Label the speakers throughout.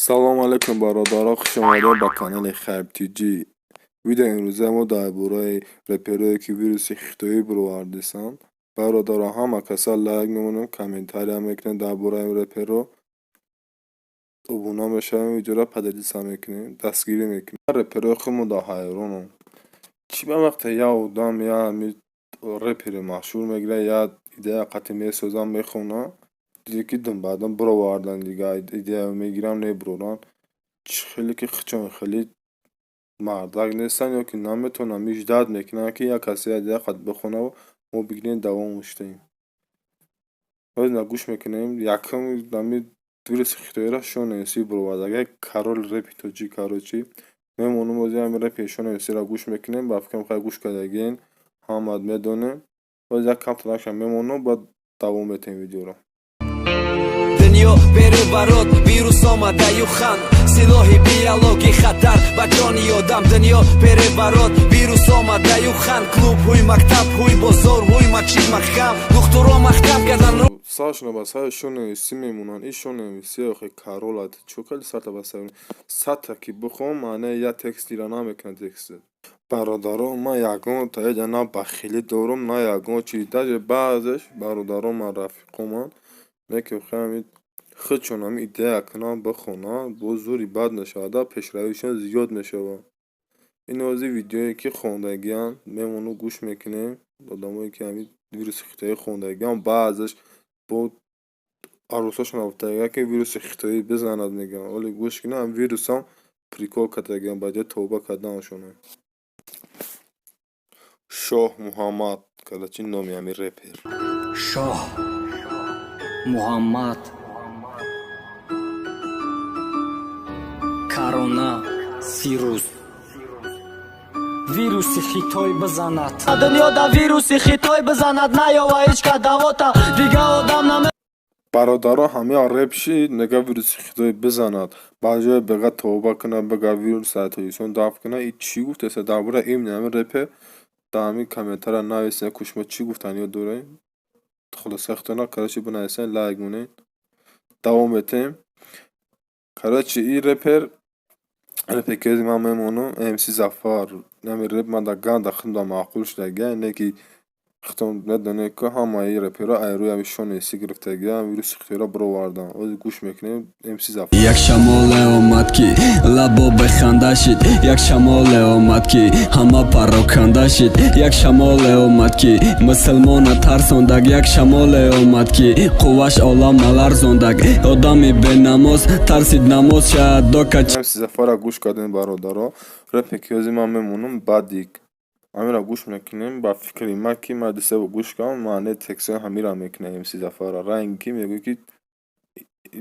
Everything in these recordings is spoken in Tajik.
Speaker 1: Салому алайкум, бародарон, хуш омадед ба канали Хайп Тҷ. Видеои имрӯза мо дар бораи реперое, ки вируси хитоӣ бировардисанд. Бародарон, ҳама каса лайк мемонем, комментария мекунем, дар бораи реперо обуна мешавем, видеоро поделиться мекунем, дастгирӣ мекунем. Реперои худмо дар ҳайронам. Чӣ ба вақте як одам я ҳами репери машҳур мегирад, як идея қатъи месозад, мехонад, дидӣ, ки баъдан бировардан, дигар идея мегиранд, мебуроранд. Чӣ хеле ки худшон хеле мардак нестанд ё ки наметавонанд, ждать мекунанд, ки як касе идея қат бихонаву мо бигирем, давом шудем. Ҳозир гӯш мекунем, якум ҳами вируси хитоиро Шон МС бировард. Агар король репи тоҷик, короче, мемонем, ҳозир ҳами репи Шон МСро гӯш мекунем. Ба фикрам, хай, гӯш кардагиен, ҳамаат медонем. Ҳозир як камтараша мемонам, баъд давом метаҳем видеоро.
Speaker 2: Дунё переворот, вирус омадаю хан, силоҳи биологӣ, хатар ба ҷони одам. Дунё переворот, вирус омадаю хан, клубҳои, мактабҳои, бозорҳои, мачид маҳкам, духтуро маҳкам кардан.
Speaker 1: Саршона ба сари Шон МС мемонанд. Ин Шон МС охи король ат. Чо кали сарта ба сари садта ки бихон, маънаи як текстира намекунад тексте. Бародарон, ман ягон таеҷа на бахилӣ дорум, на ягон чи. Даже баъзеш бародарон ман рафиқоманд, не ки охи ҳами худшон ҳами идея кунанд, бихонанд, боз зури бад мешавад, пешравишон зиёд мешавад. Ин ҳозир видеое, ки хондагианд, мемону гӯш мекунем. Одамое, ки ҳами вируси хитоӣ хондагианд, баъзеш бо арӯсошон гуфтагианд, ки вируси хитоӣ бизанад, мегӯянд. Вале гӯш кунед, ҳами вирусам прикол кардагианд ба ҷои тавба карданашон. Шоҳ Муҳаммад, короче, номи ҳами репер.
Speaker 3: Шоҳ Муҳаммад, Корона сирус, вируси хитой бизанад.
Speaker 4: Дунёда вируси хитой бизанад, наёва ҳеҷ ка давота, дига одам наме.
Speaker 1: Бародарон, ҳамин реп шид, мега вируси хитой бизанад. Ба ҷои бега тавба кунад, бега вирус дар Тоҷикистон дафн кунад, и чӣ гуфтеса дар бораи имни ҳамин репер? Дар ҳамин комментария нависед, ку шумо чӣ гуфтаниё доред. Хулоса, худтона, короче, бинависед, лайк монед. Давом метаҳем. Короче, ин репер, репе ки ман мемонам, МС Зафар. Ҳамин реп ман дар ганда худам маъқул шудагия, не ки худтон медонед, ки ҳамаи реперҳо аз рӯи ҳамин Шон МС гирифтагианд, вируси хитоиро бироварданд. Ҳозир гӯш мекунем МС Зафар.
Speaker 5: Як шамоле омад, ки лабо беханда шид. Як шамоле омад, ки ҳама пароканда шид. Як шамоле омад, ки мусулмона тарсондаг. Як шамоле омад, ки қувваш олама ларзондаг. Одами бенамоз тарсид намоз шаҳад дока.
Speaker 1: МС Зафарро гӯш кардем, бародаро. Репе ки ҳозир ман мемонам, Бадик. Ҳаминро гӯш мекунем. Ба фикри ман, ки ман ду се бор гӯш кардам, маънаи текстҳои ҳаминро мекунад МС Зафарро. Ранге ки мегӯяд, ки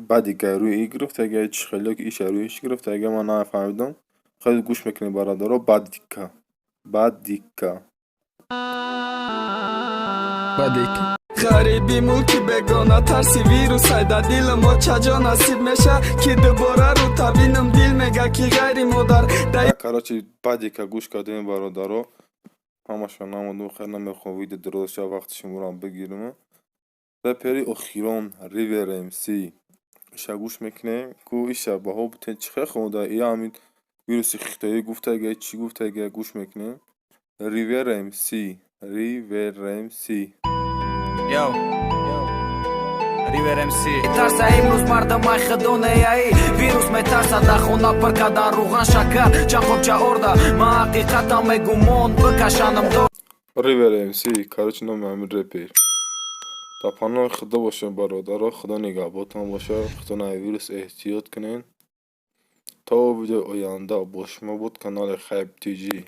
Speaker 1: Бадик ай рӯи и гирифтага, чӣ хеле ки иш ай рӯи иш гирифтага, ман нафаҳмидам. Хеле гӯш мекунем, бародаро, Бадика. Бадика.
Speaker 5: Бадик.
Speaker 6: Ғариби мулки бегона, тарси вирус айда дилам. Очаҷо, насиб меша, ки дубора рӯта бинам? Дил мега, ки ғайри модар.
Speaker 1: Короче, Бадика гӯш кардем, бародаро. Ҳамаша намондум, хеле намехоҳам видео дароз шавад, вақти шуморо бигирам. Репери охирон Ривер МС. Иша гӯш мекунем, ку иша баҳо бутен, чӣ хел хонда, и ҳамин вируси хитоӣ гуфтага, чӣ гуфтага, гӯш мекунем. Ривер МС, Ривер МС.
Speaker 2: Yo. Ривер МС. Тарса имрӯз мардамай худонеяи вирус метарса, дар хона пир кардан руған, шакар, чанд қопча орда. Ман ҳақиқатам мегумон бикашанам до.
Speaker 1: Ривер МС, короче, номи ҳамин репер. Дар паноҳи Худо бошед, бародаро, Худо нигаҳботон бошад, худтон аз вирус эҳтиёт кунед. То видеои оянда бо шумо буд канали Хайп Тҷ.